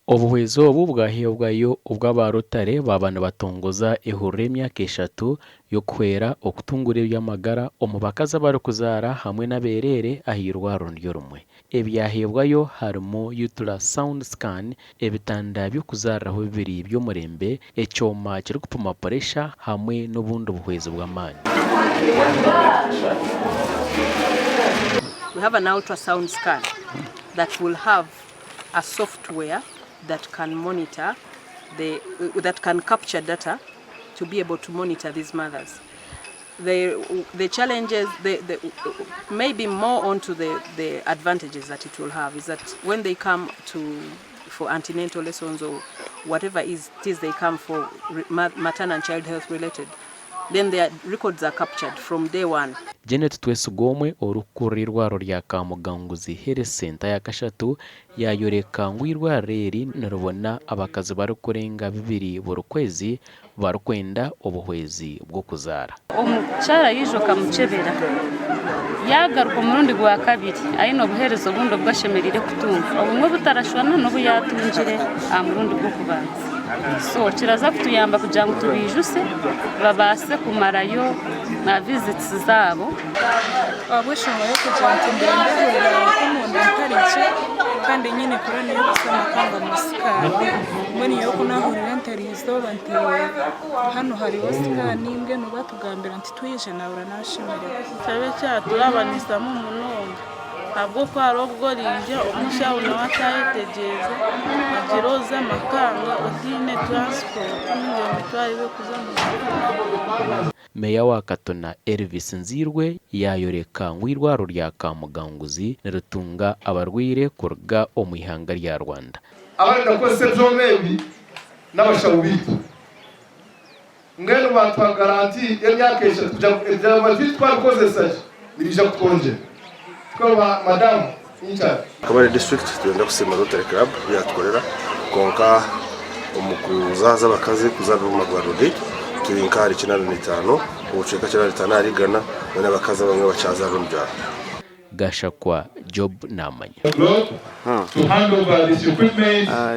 Obuhwezi obu bwaheebwayo obu aba Rotary baaba nibatongoza ehururu y'emyaka eshatu y'okuhwera okutunguura eby'amagara omu bakazi abarikuzaara hamwe n'abeereere ah'eirwariro niryo rimwe. Ebyaheebwayo harimu Utra Sound Scan, ebitanda by'okuzaariraho bibiri by'omurembe, ekyoma kirikupima puresha hamwe n'obundi buhwezi bw'amaani. We have an ultrasound scan that will have a software that can monitor the that can capture data to be able to monitor these mothers. The, the challenges, the, the, maybe more onto the, the advantages that it will have is that when they come to for antenatal lessons or whatever is, it is they come for maternal and child health related, then their records are captured from day one. Janet Twesigomwe orikukurira eirwariro rya Kamuganguzi Health Centre yakashatu yaayoreka ngu eirwariro eri niribona abakazi barikurenga bibiri buri kwezi barikwenda obuhwezi bw'okuzaara. Omukyara yaija okamukyebera, yaagaruka omurundi gwakabiri aine obuheereza obundi obu ashemereire kutunga, obumwe obutarashwana n'obu yaatungire aha murundi gw'okubanza. So kiraza kutuyamba kugira ngu tubaijuse babaase kumarayo visits zaabo. Ahabw'enshonga y'okugira nti ndenda hurira nk'omunda ntari gye kandi nyine puraani y'okuza Makanga omu sikaani. Mbwenu nyowe ku naahurira nti eriizooba nti hanu hariho sikaani mbwenu baatugambira nti twije naahurira naashemererwa. Ekitebe kyaturabanisamu munonga ahabw'okuba hariho obu oriija omushaho nawe atayetegyereza agira oze Makanga otaine transport ninga emitwaro y'okuza Makanga. Meeya wa Katuna, Elvis Nziirwe yaayoreka ngu eirwariro rya Kamuganguzi niritunga abarwaire kuruga omu ihanga rya Rwanda. Abarenda kukozesa ebyoma ebi n'abashaho baitu. Mbwenu baatuha garanti y'emyaka eshatu kugira ngu ebyoma byaitu twabikozesa gye nibiija kutwongyera. Tikwo ba Madamu Incharge? Kabale district nitwenda kusiima Rotary Club ebi yatukorera kwonka omu kuzaaza abakazi kuzaarira omu marwariro gaitu turi nka ahari 85 obucweka 85 ahari igana mbwenu abakazi abamwe bakyazaarira omu byaro. Gashakwa Job Namanya. To hand over this equipment.